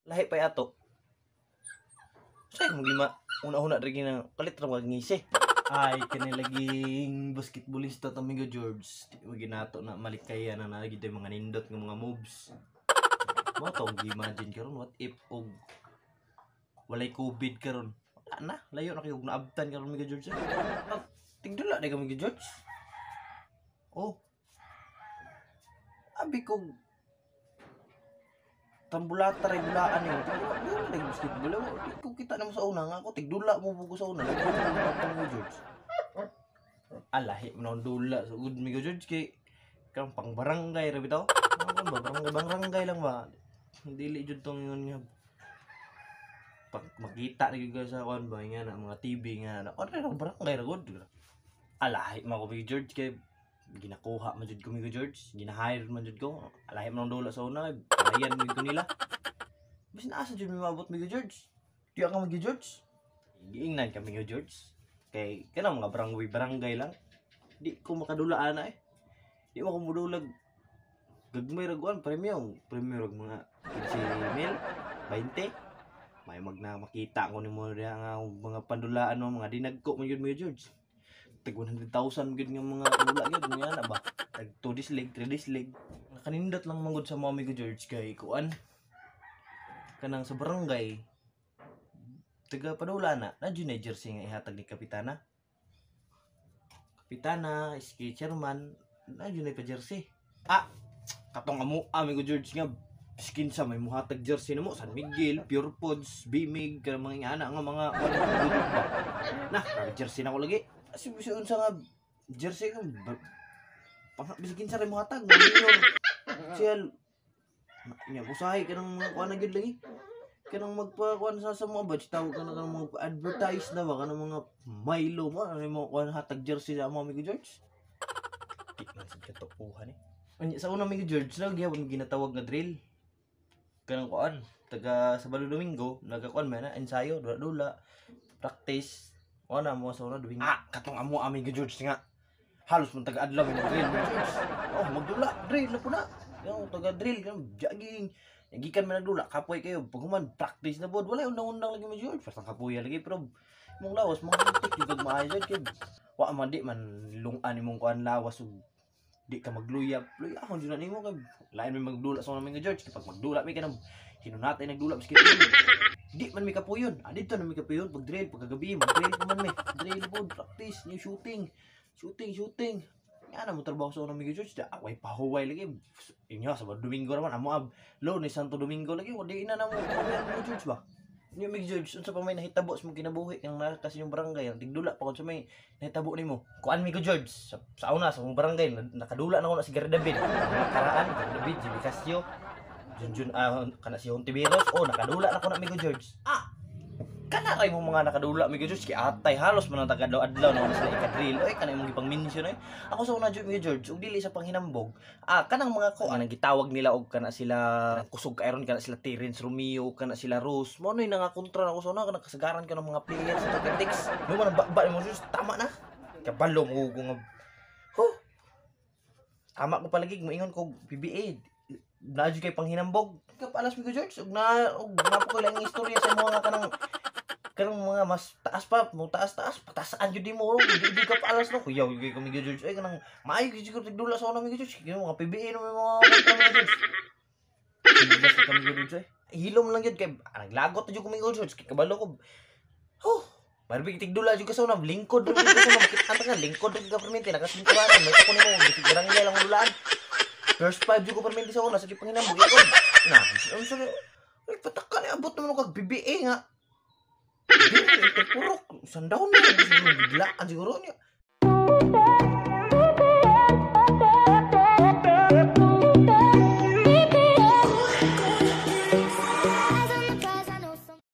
Lahi pa ato. Say mo gima una-una diri na kalit ra mga ngisi. Ay, kani laging basketballista ta, amigo George. Di mo ginato na malikaya na na gid mga nindot nga mga moves. Mo to imagine karon, what if og walay COVID karon? Wala na, layo na kayo og naabtan karon, amigo George. Ah, tigdula na kami, George. Oh. Abi ko tambulata ray dulaan nimo. Tigdula dula ray basketball. Di ko kita namo sa una nga ako tigdula mo bugo sa una. Layo na naabtan mo, George. Alahi mo na dula. So good, amigo George, kay kang pang barangay ra bitaw. Ano ba, barangay barangay lang ba? Dili jud tong ingon nga pag makita na gyud sa kuan ba nga na mga TV nga na ano ra, barangay ra gud. Alahi mo ko, George, kay ginakuha man jud ko, amigo George, gina-hire man jud ko. Alahi man ang dula sa una kay palayan mo ko nila. Bisan asa jud mi maabot, amigo George. Di ka amigo George. Giingnan kami, amigo George. Kay kanang mga barangay barangay lang. Di ko makadula ana eh. Di mo ko mudulag gagmay ra kuan premyo, premyo rag mga 15 mil, 20. May mag na makita ko nimo diha nga mga pandulaan mo, mga dinagko man gyud, amigo George. Tag 100,000 gyud nga mga dula gyud nga na ba. Tag 2 days leg, 3 days leg. Nakanindot lang manggod sa mga amigo George kay kuan kanang sa barangay taga padula na na jud na jersey nga ihatag ni kapitana. Kapitana, iski chairman, na jud na pa jersey. Ah, katong amo amigo George nga skin sa may muhatag jersey namo San Miguel, Pure Foods, Bimig, kanang mga ingana nga mga kuan ba. Na, jersey na ko lagi. Asi bisa unsa nga jersey nga pang bisag kinsa ray muhatag, mayor. Siya nya usahay kanang mga kuan na gyud lagi. Kanang magpa kuan sa mga batch tawag kana kanang mga advertise na ba kanang mga Milo mo ano mo kuan hatag jersey sa amo, amigo George. Di man sad katuohan eh. Unya, sa una, amigo George, na gihapon ginatawag nga drill. Kanang kuan taga Sabado Domingo nagakuan man na ensayo, dula-dula, practice. Wala mo sa una Domingo. Ah, katong amo amigo George nga halos man taga adlaw may drill, amigo George. Oh, magdula, drill na po na. Yung taga drill kanang jogging. Gikan man nagdula, kapoy kayo. Pag human, practice na pod. Wala undang-undang lagi mo, George. Basta kapoya lagi pero mong lawas mong hintik yung kag maayo jud kay wa man di man lungan imong kuan lawas ug di ka magluyab. Luya ako jud na nimo kay lain may magdula sa mga George. Kay pag magdula mi kanang hinunatay nagdula biskit di man mi kapuyon. Ah, dito na mi kapuyon pag drill, pagkagabi mag drill pa man mi. Drill pod, practice, new shooting. Shooting, shooting. Nga na mo trabaho sa unang amigo George, da away pahuway lagi. Inyo sa Domingo naman amo ab lo ni Santo Domingo lagi, wala na namo kapuyon, amigo George ba. Inyo, amigo George, unsa pa may nahitabo sa mong kinabuhi kang naa kasi yung barangay, ang tigdula pa kon sa may nahitabo nimo? Kuan, amigo George, sa una sa mong barangay nakadula na ko na si Gary David. Mga karaan, Gary David, Jimmy Casio, Junjun, ah, kana si Hontiveros, oh, nakadula na ko na, amigo George. Ah, kana ray mo mga nakadula, amigo George, kay atay halos man ang tagadlaw-adlaw na sila ikadrill. Oy, kana imong gipang mention oy. Ako sa una jud, amigo George, ug dili sa panghinambog. Ah, kanang mga ko anang gitawag nila og kana sila kusog kairon, kana sila Terence Romeo, kana sila Rose. Mo noy nangakontra na ako sa una kanang kasagaran ka ng mga players sa Talk 'N Text. No man ang ba mo George, tama na. Kabalo mo ko nga. Huh. Tama ko palagi moingon ko PBA na jud kay panghinambog. Kapalas, amigo George, ug na po ko lang istorya sa mga kanang kanang mga mas taas pa, mo taas taas, patasaan jud mo, di di ka paalas no. Kuyaw gyud ko, amigo George, ay kanang maayo gyud ko tigdula sa una, amigo George. Kaya mga PBA no may mga kontra, amigo George. Silas na kami, George ay. Hilom lang gyud kay ah, naglagot na jud ko, amigo George, kay kabalo ko. Huh. Marbig tigdula jud ka sa una, lingkod ra jud ka sa una, makita ka lingkod ra ka permente nakasingkuranan, may ko nimo bisig barangay lang ang dulaan. First five jud ko permente sa una sa gipanghinambog ikaw. Na, unsa ay pataka ni abot naman kag PBA nga. Dili purok, sandahon na biglaan siguro niya.